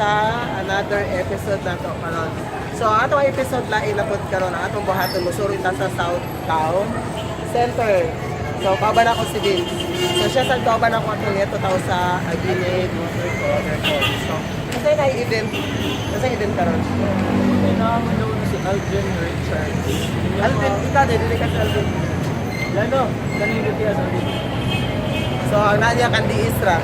sa another episode nato karon. So ang atong episode lain na pud karon, ang atong buhaton, musuroy ta sa South Town Center. So kauban ako si Vince. So siya sa kauban ako atong neto tao sa Aguinid Waterfall. So kasi na event, kasi event karon. Kailangan daw na si Alvin Richards. Alvin, ikaw din, dili ka si Alvin. Lano, kanino kaya sa Alvin? So ang nanya kandi Isra.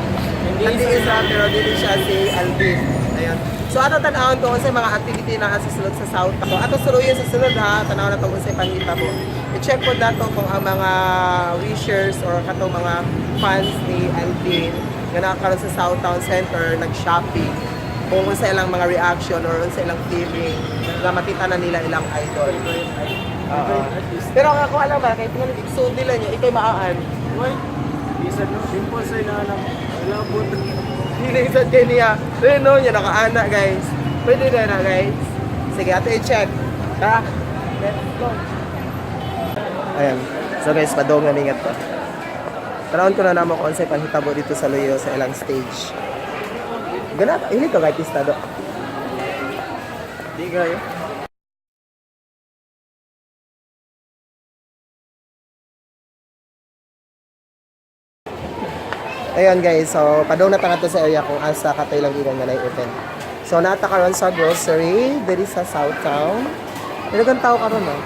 Kandi Isra pero dili siya si Alvin. Ayun. So ato tan-awon ko sa mga activity na sa sulod sa South. So ato suluyin sa sulod ha, tan-awon nato kung sa panghitabo. I-check po nato kung ang mga wishers or katong mga fans ni Alvin nga nakakaroon sa South Town Center nag-shopping, kung unsa ilang mga reaction or unsa ilang feeling na makita na nila ilang idol. Oo. Pero ang ako alam ba, kahit nga nag-suod nila niya, ikay maaan. Why? Bisa no? Simple sa inaanak. Wala po. Hindi sa niya. Pero no, niya nakaana, guys. Pwede na na, guys. Sige, ato i-check. Tara. Let's go. Ayan. So guys, padong na ningat to. Taraon ko na namo kung unsay panghitabo dito sa Luyo sa ilang stage. Gana, hili ka kay pista do. Di kayo. Ayun guys, so padong na ta sa area kung asa katoy lang ingon nga na event. So nata karon sa grocery diri sa South Town. Pero kang tao karon no.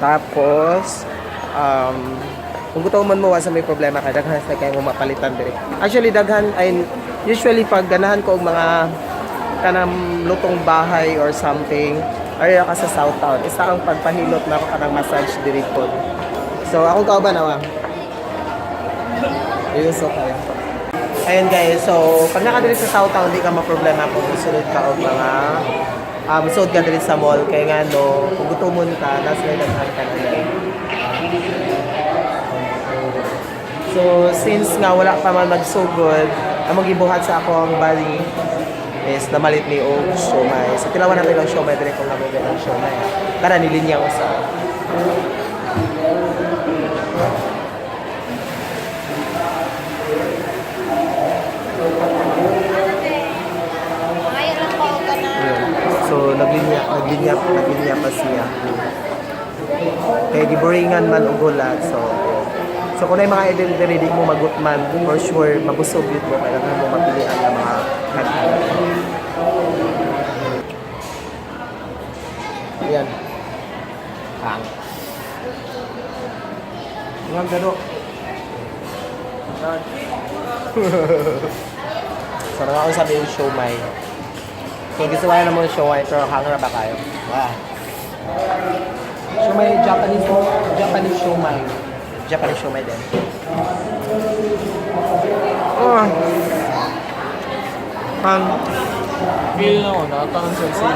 Tapos kung gusto man mo sa may problema ka, daghan sa kay mo mapalitan diri. Actually daghan ay usually pag ganahan ko og mga kanang lutong bahay or something, area ka sa South Town. Isa ang pagpahilot na ako kanang massage diri pod. So akong kauban awa. Ayun, so kayo. Ayun guys, so pag nakadiri sa South Town, di ka maproblema kung sulod ka og mga suod ka diri sa mall kay nga no, kung gutomon ka, nasa may daghan ka na yan. So since nga wala pa man magsugod, ang magibuhat sa akong bali is namalit ni og siomai. So tilawan natin ang siomai diri kung nabibili ang siomai. Tara, nilinya ko sa. Ayun. So naglinya, naglinya, naglinya pa siya. Kaya giboringan man og hulat. So ayun. So kung may mga event diri di mo magutman, for sure mabusog yun mo kaya mo mapilian ng mga kanta. Ayan. Ang. Ang gano. So nakaon sabi yung siomai. So gusto ko na mo yung siomai pero hangra ba kayo? Wow. Siomai Japanese, Japanese siomai. Japanese siomai din. Oh. Feel na ako, nakatangan sa sila.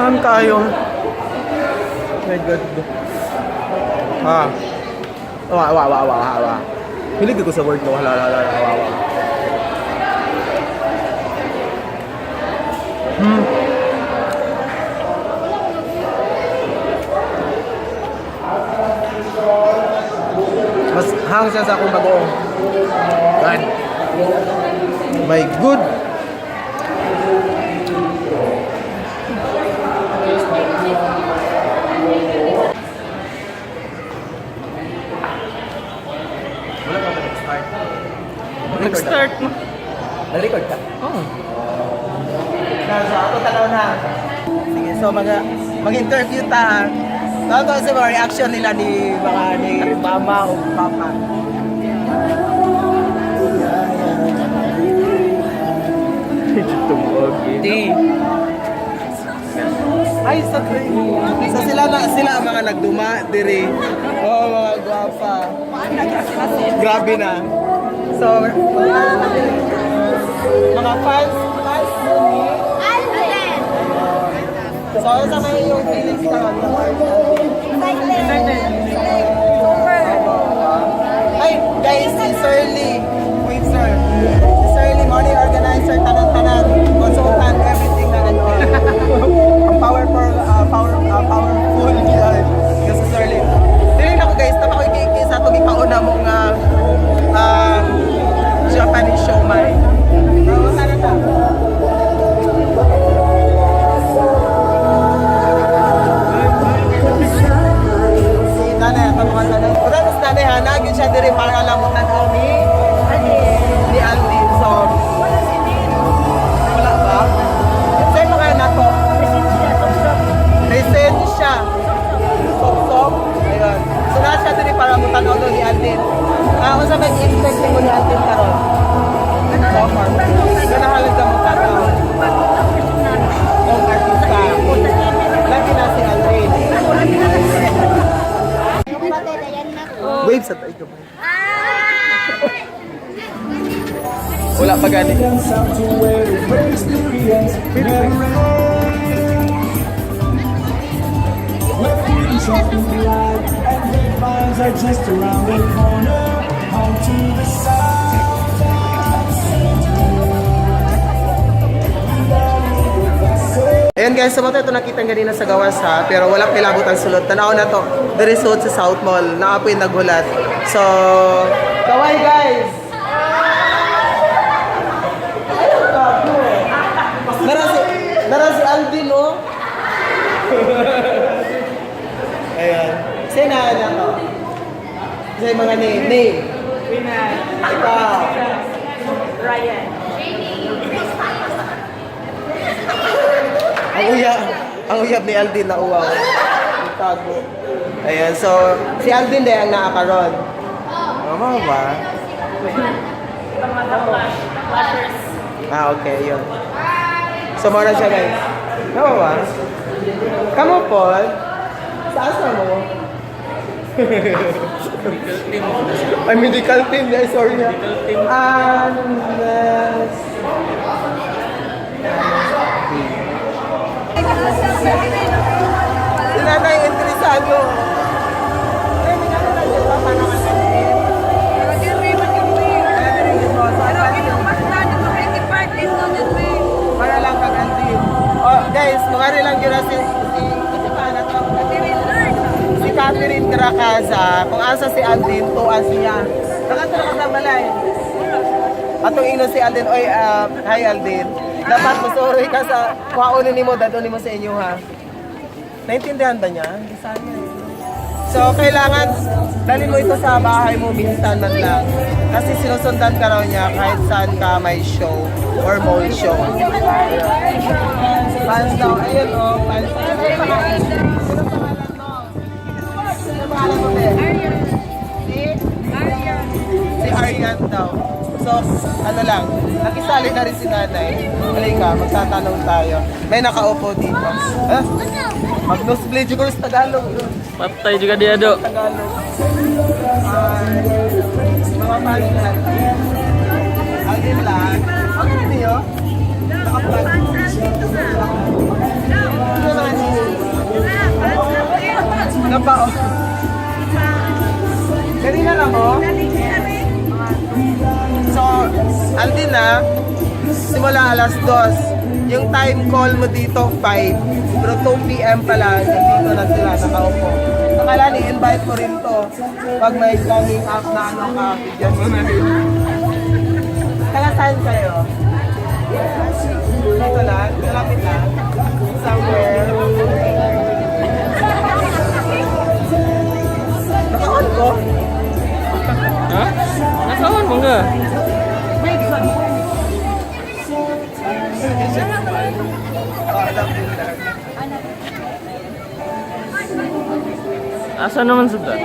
Ang kayo. My God. Ha. Wa wa wa wa wa. Hilig ko sa word no. Wala wala wala wa wa. Mas hang siya sa akong bagoong. God. My good. Wala pa ba nag-start? Nag-start na. Na-record ka? Oo. Na, so ako tanaw na. Sige, so mag-interview ta. So ano sa mga reaction nila ni mga ni mama o papa. Tumuog eh. Di. Ay, sa sila na sila ang mga nagduma diri. Oh, mga gwapa. Grabe na. So, mga fans, fans mo ni. So, ano sa mga iyong feelings karon? Ay, guys, si Sir Lee. Wait, sir. Si Sir Lee, money organizer, tanan-tanan, consultant, everything na ano. Ang powerful, powerful yan. Yung si Sir Lee. Feeling ako guys, tama ko ikiki sa itong ipauna mong Japanese siomai. Wave sa tayo ba? Wala pa gani. To where great experience never ends. Where beauty's often light and great minds are just around the corner. Home to the South Town Center. Ayan guys, so ito nakita ganina sa gawas ha, pero wala pilabot ang sulod. Tanaw na to, the result sa South Mall, naapoy naghulat. So, kaway guys! Ayun, gago. Nara si Alvin, oh. Ayan. Sino na to? Sa mga name. Name. Ikaw. Ryan. Ang uyab ni Aldin na uwaw. Ang tago. Ayan, so si Aldin din ang naakaron. Tama ba? Mga flash, flashers. Ah, okay, yun. So, mara siya, guys. Tama ba? Kamu, Paul? Sa asa mo? Ay, medical team. Ay, sorry na. Unless. Si Nanay, interesado. Ay, may ano lang dito, para makantin. Para lang kagantin. Oh, guys, mukha lang yun si paano to? Si Catherine Caracaza. Kung asa si Aldin, tuwa siya. Nakatira ka sa balay. Atong ino si Aldin, oy, ah, hi Aldin. Dapat masuroy ka sa kuhaonin nimo, dadon nimo sa inyo ha. Naintindihan ba niya? Hindi sana eh. So, kailangan dalhin mo ito sa bahay mo minsan man lang. Kasi sinusundan ka raw niya kahit saan ka may show or mall show. Fans daw. Ayun oh, fans. Ano yung pangalan? Sino pangalan mo? Sino pangalan mo, Be? Si? Si Arian daw. So, ano lang, nakisali na rin si nanay. Halika, magtatanong tayo. May nakaupo dito. Ah? Mag-nosebleed siguro sa Tagalog. Patay juga dia, Dok. Tagalog. Ay, mga fans lang. Alin lang. Okay na niyo? Naka-plan. Ano naman si Napa, oh. Kanina lang, oh. So, Aldin na, simula alas 2. Yung time call mo dito, 5. Pero 2 p.m. pala, nandito na sila, nakaupo. Akala ni-invite mo rin to. Pag may coming up na ano ka, bigyan mo na rin. Taga saan kayo? Dito lang? Malapit lang? Somewhere? Naka-on ko? Ha? Nakawan mo nga. Oo, alam din talaga. Asa naman sudah?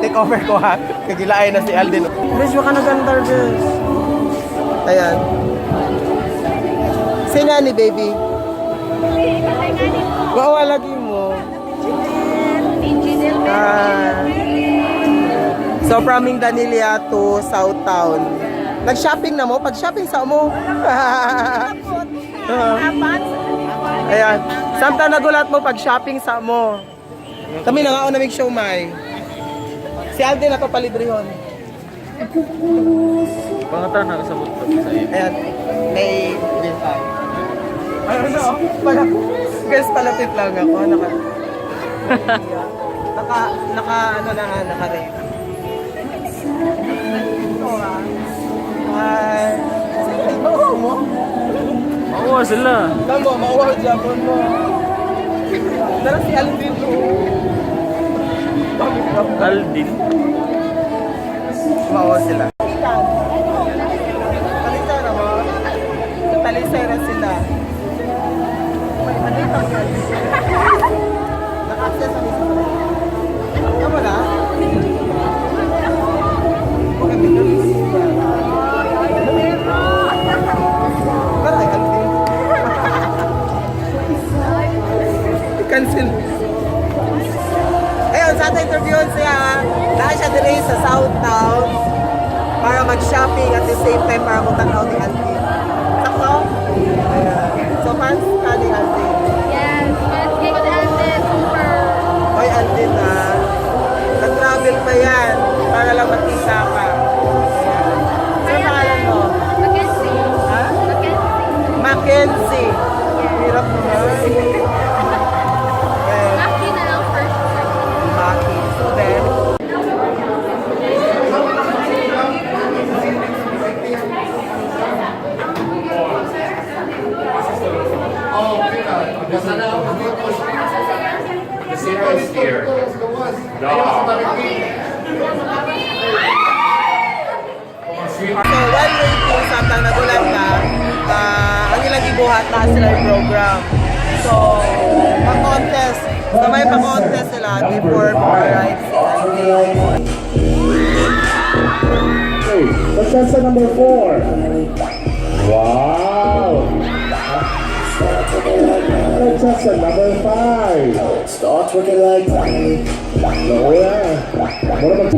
Take over ko ha. Kagilaay na si Alden. Bes, baka nagandar, bes. Ayan. Sina ni baby? Wawa lagi mo. Ah. So from Mindanilla to South Town. Nag-shopping na mo? Pag-shopping sa mo. Ayan. Samtang nagulat mo pag-shopping sa mo. Kami na nga na show may. Si Alden ako palibrehon. Pangatan na kasabot ko sa iyo. Ayan. May din tayo. Ano no? Pala, guys, palapit lang ako. Naka, ano na nga, naka-rate. Ito ah. Hi. Sige, mauhaw mo. Oo, sila. Tama, mauhaw Japon mo. Tara si Alvin. Oh. Aldin. Mauhaw sila. Talisay na mo. Talisay na sila. Ano yung tawag? Naka-access ang isa. Kamu na? Okay, bigyan. Para kay Alvin. Cancel. Ayun, sa ating interview siya. sa South Town para mag-shopping at the same time para mo-tanaw ni Alvin. Sakto? Ayan. So, fans ka ni Alvin. Yes, mas kay ko ate, super. Hoy, Alvin ha. Nag-travel pa yan para lang makita ka. Ayan. Saan pangalan mo? Mackenzie. Ha? Mackenzie. Mackenzie. Hirap naman. Ayan. Maki na lang first. Maki. So then, The zero is here. No. So while waiting samtang nagulat na, ang ilang gibuhat na sila yung program. So, pa-contest. So may pa-contest sila before ma-arrive si Alvin. Okay, contestant number 4. Wow! Contestant number 5. Start working like Lola. What about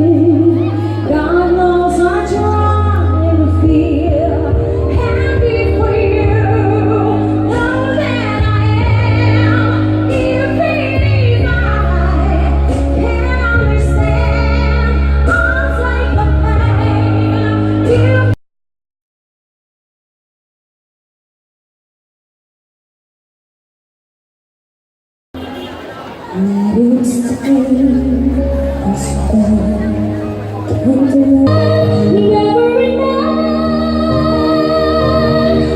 God knows I try and feel happy for you. Know that I am. If it is I can understand, I'll take the pain. You Never enough,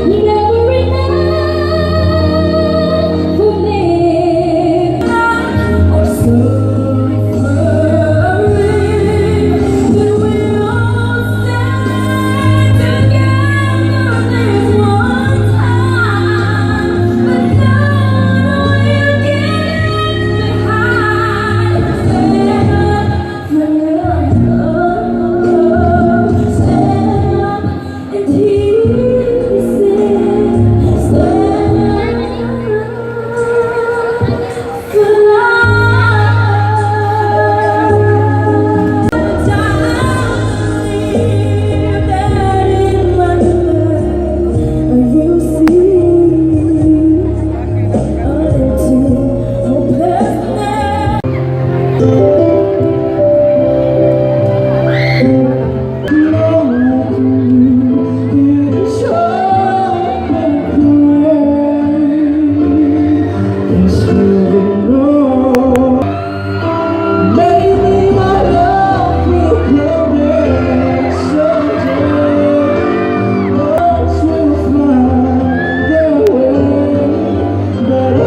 never enough for me. Or suffering, but we'll all stand together this one time. But God will get behind. Stand up for love. Stand up and hear me sing. Stand up for love. Time that in my life I will see unto hopelessness. Maybe my love will come back someday. Birds will fly their way, but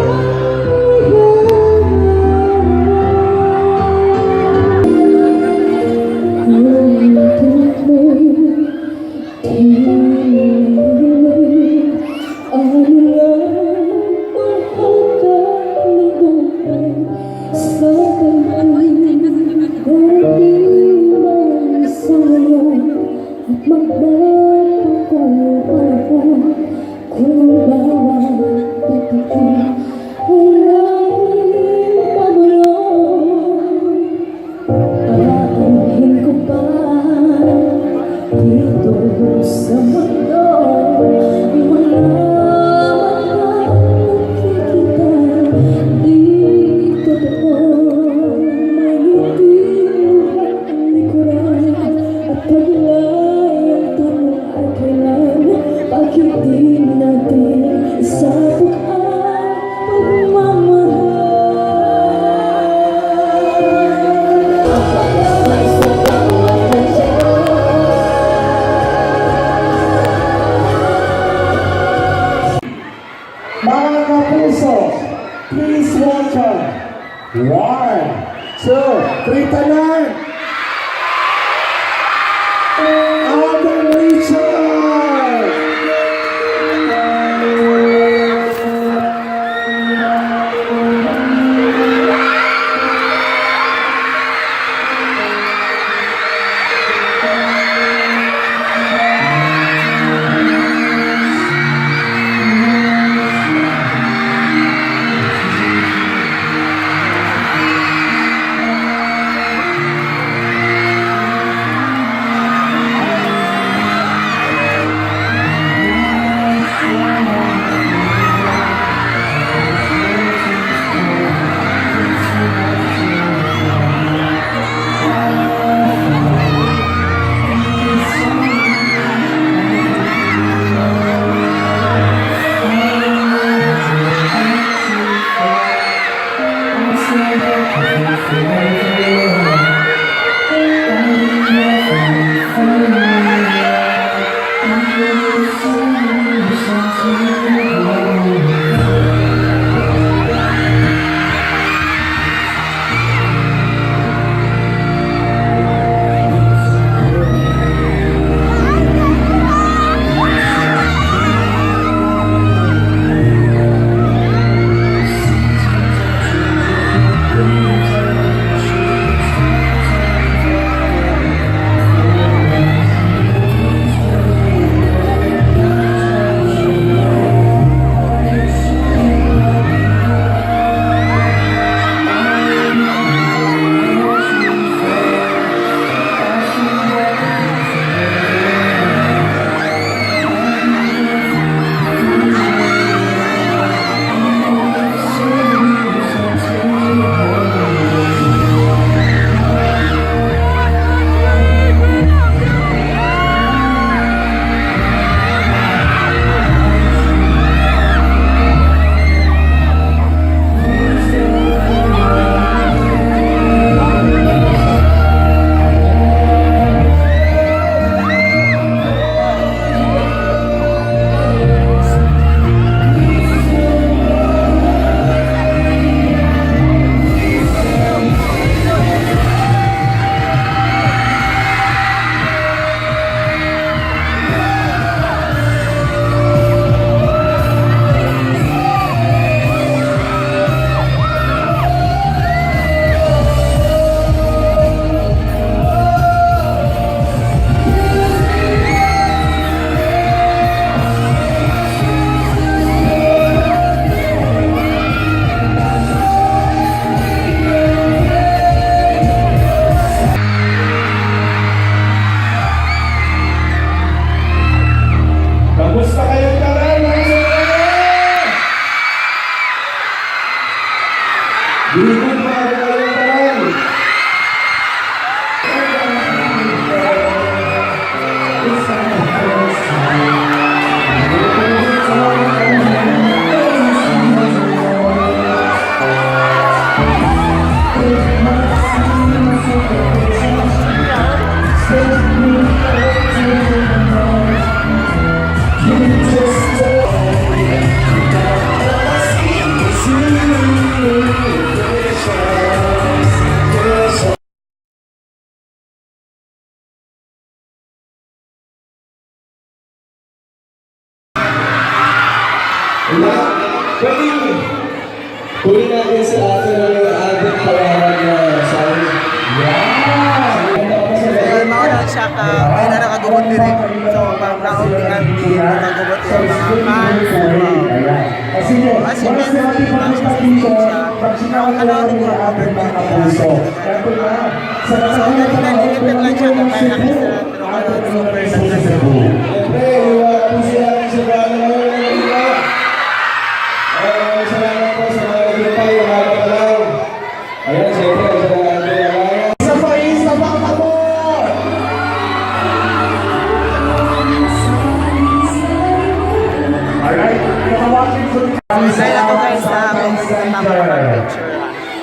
Kung ang bawat pagkain ay laging pabulong, aanhin ko pa dito sa mundo. Mga mata nakikita, di totoo. May ngiting luha ang likuran at taglay ang tanong ay kailan. Bakit di natin isabog ang pagmamahal? Sa bawat Mga kapuso, please welcome. One, two, three, tanan! Alden Richards! Diba? Pwede, kunin natin si ate na may Alvin Palawan na sabi. Yeah! Ayun, mao na siya ka, may na nakagubot diri. So, pag naog ni Alvin, nakagubot yung mga fans. Wow. Ayan. O sige, As you once can natin see, makita nasa dito, siya. pag-chikahan Ano, natin hindi ang ko ating mga overview. kapuso. Ito na, sa So, kasalukuyan kanina ng limited lang siya ng kay Cebu, Akisera, pero karon super sa nagkasya. Cebu. Siyempre, yung mga kapuso natin sa Brano ngayon, ano dito? Ayan, maraming salamat po sa mga naghintay, yung mga kapalaw. Ayan, siyempre, sa mga ating alaya. Sa pais, sa baka mo! Alright, nakawatching for the Sign ako guys sa Town tama Center. picture.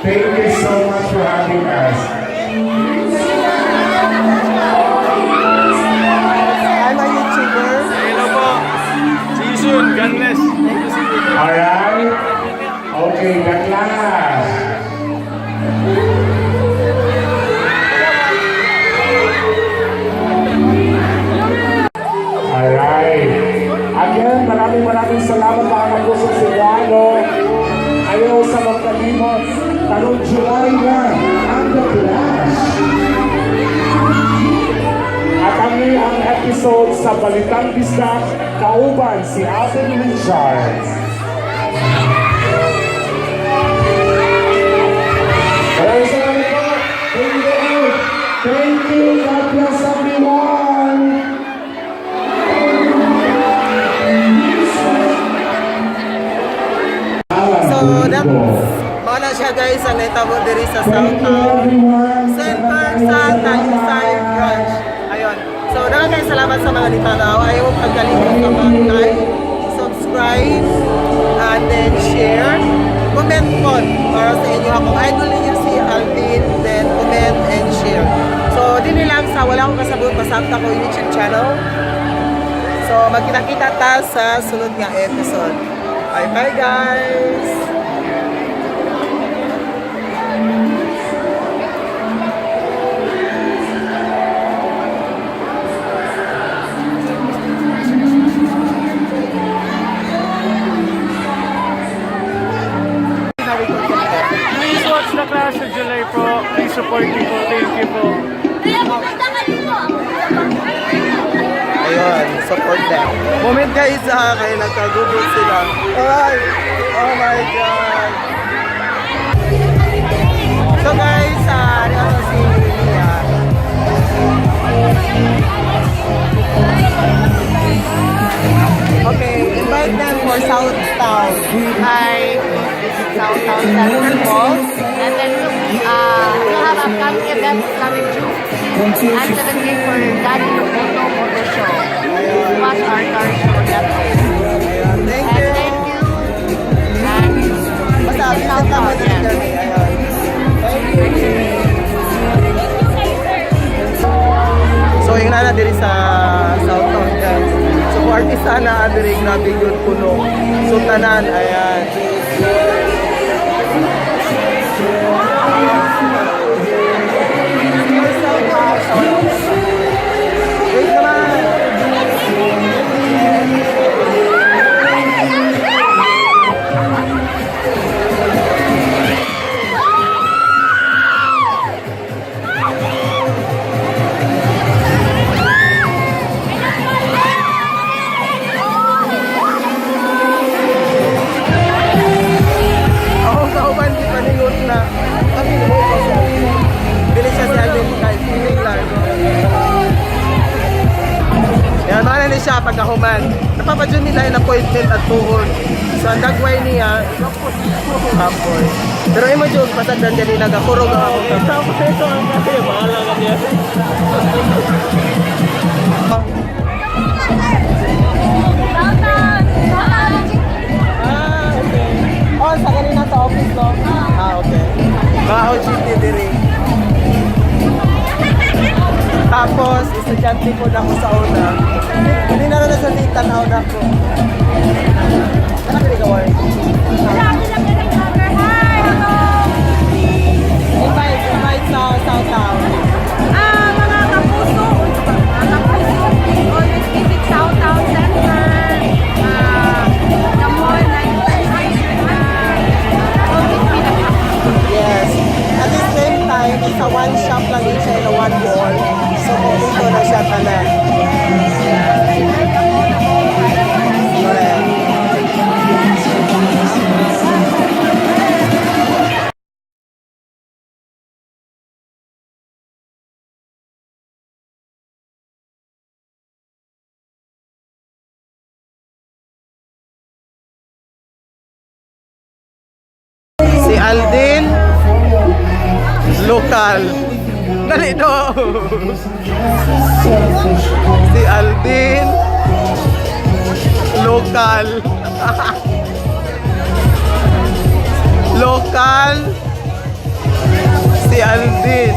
Thank you so much for having us. I'm a YouTuber. Hello po. See you soon. God bless. Thank you, see you. Alright? Okay, the class. Alright. Again, maraming maraming salamat mga kapusong Cebuano. Ayaw sa magkalimot. Karong July na ang The Clash. At ang ang episode sa Balitang Bisdak, kauban si Alvin Richards. Maraming salamat po. Thank you, thank you. Thank you. God bless everyone. So, that's mao na siya guys ang nahitabo diri sa Thank South you Town everyone. Center sa Talisay Branch. Ayun. So, daghang salamat sa mga nitanaw. Ayaw mo pagkalimot sa mag-like, subscribe, and then share. Comment po para sa inyo. Kung idol ninyo si Alvin, then comment and share. So, din lang sa wala akong kasabot, pasakta ko YouTube channel. So, magkita-kita ta sa sunod nga episode. Bye-bye guys! Please watch The Clash of July po. Please support me po. Thank you po. Kaya pumunta ka dito. Ayun, support them. Moment guys ha, kaya nagkagubot sila. Ay, oh my God. So guys, ano si Mia. Okay, invite them for South Town. Hi, this is South Town Center Mall. And then we have upcoming events coming June 16 and 17 for Daddy Roboto Motor Show. Please watch our car show that day. Ayun, thank And you. thank you. And Basta, visit visit South lang mo Town. dito Yes. kami. Ayun. Thank you. So yung nana diri sa South Town guys. So kung artista na diri, grabe yun puno. So tanan, ayan. Wait naman. Ako kauban di paningot na. Kami mo ko siya. Dili siya si Alvin guys, feeling lang. Yan, mga ni siya pagkahuman. Napapadyo nila yung appointment at tuhod. So, ang dagway niya, kapoy. Pero imo jud pasagdan ganina gakurog ang akong Tapos ito ang kasi. Bahala ka niya. Ah, okay. Oh, sa kanina sa office, no? Ah, okay. Mga OGT diri. Tapos, estudyante po na ako sa una. Hindi na rin sa tanaw na ako. Ano ka work? Invite, invite sa South Town. Ah, mga kapuso, please always visit South Town Center. The mall na Aldin. Local. Dali no. Si Aldin. Local. Local. Si Aldin.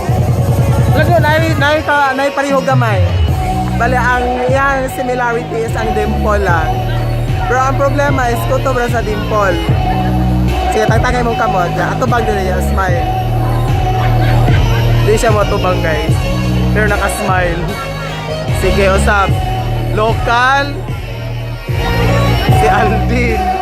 Lagi nay pareho gamay. Bale ang yan similarity is ang dimple lang. Pero ang problema is kutob ra sa dimple. Sige, tagtagay mong kamot. Atubang din niya, smile. Di siya matubang, guys. Pero naka-smile. Sige, usap. Local. Si Aldin.